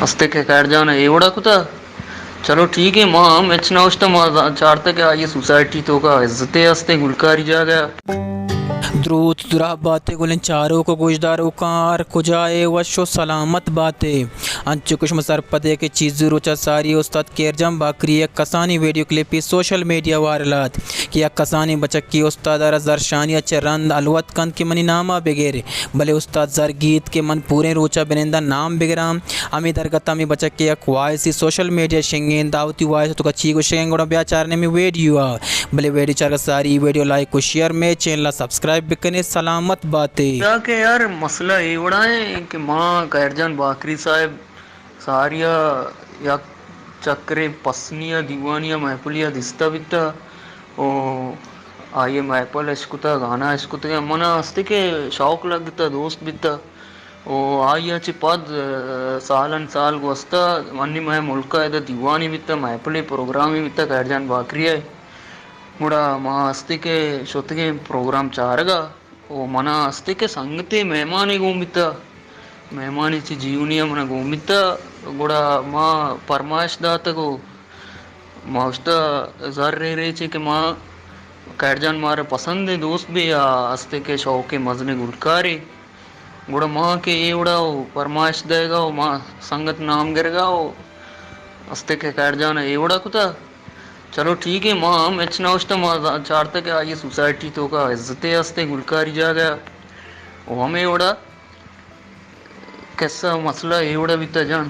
ہستے کہ خیر جان ءَ اے وڑا کتا۔ چلو ٹھیک ہے، ما ہم ہچ نہ گوشتا، ما چارتا کہ آئی سوسائٹی توکا عزتے ہستے گلکاری جاگہ۔ دروت دراہ باتے گلیں چاروک و گوشداروکاں، ہر کجا اے وش و سلامت باتے۔ انچو کہ شما سرپدے کہ چیزی روچا ساری استاد کیرجان باکری یک کسانی ویڈیو کلپی سوشل میڈیا وائرل آت کہ یک کسانی بچکی استاد ءَ را زرشانی ءَ چہ رند الوت کنت کہ منی نام ءَ بگر، بلے استاد زر گیت کہ من پوریں روچ ءَ بننداں نام بگراں۔ ہمے درگت ءَ ہمے بچک ءِ یک وائسے سوشل میڈیا ءَ شنگیں، دعوتی وائس ءِ توکا چی گوشگ ءَ، گڑا بیا چاریں ہمے ویڈیو ءَ۔ بلے ویڈیو چارگ ءَ ساری ویڈیو لائک و شیئر، مئے چینل ءَ سبسکرائب بکنے، سلامت باتے۔ یا کہ یار مسئلہ اے وڑا ایں کہ ما خیر جان باکری صاحب ساری ءَ یک چکرے پسنی ءَ دیوانی ءَ محفلی ءَ دیستہ بیتہ و آئی ءَ محفل اشکتہ، گانا اشکتگ، من ءَ ہستے کہ شوق لگتہ، دوست بیتہ و آئی ءَ چہ پد، ءَ، سالن سال گوستہ، انی مئے ملک ءَ ادا دیوانے بیتہ، محفلے پروگرامے بیتہ خیر جان باکری ءِ۔ گڑا ما ہستے کہ شتگیں پروگرام چارگ ءَ۔ و منا ہستے کہ سنگتے مہمانے گون بیتہ، مہمانے چہ جیونی ءَ منا گون بیتہ، گڑا ما پرمائش داتگ و ما گوشتہ زر ریچے کہ ما خیر جان مارا پسندیں دوست بے یا ہستے کہ شوقیں مزنیں گلکارے۔ گڑا ما کہ اے وڑا و پرمائش دئیگا و ما سنگت نام گرگا و ہستے کہ خیر جان ءَ اے وڑا کتا۔ چلو ٹھیک ہے، ما ہم ہچ نہ گوشتہ، ما چارتہ کہ آئی سوسائٹی توکا عزتے ہستے گلکاری جاگہ و ہمے وڑا قصہ مسئلہ اے وڑا بیتا جان۔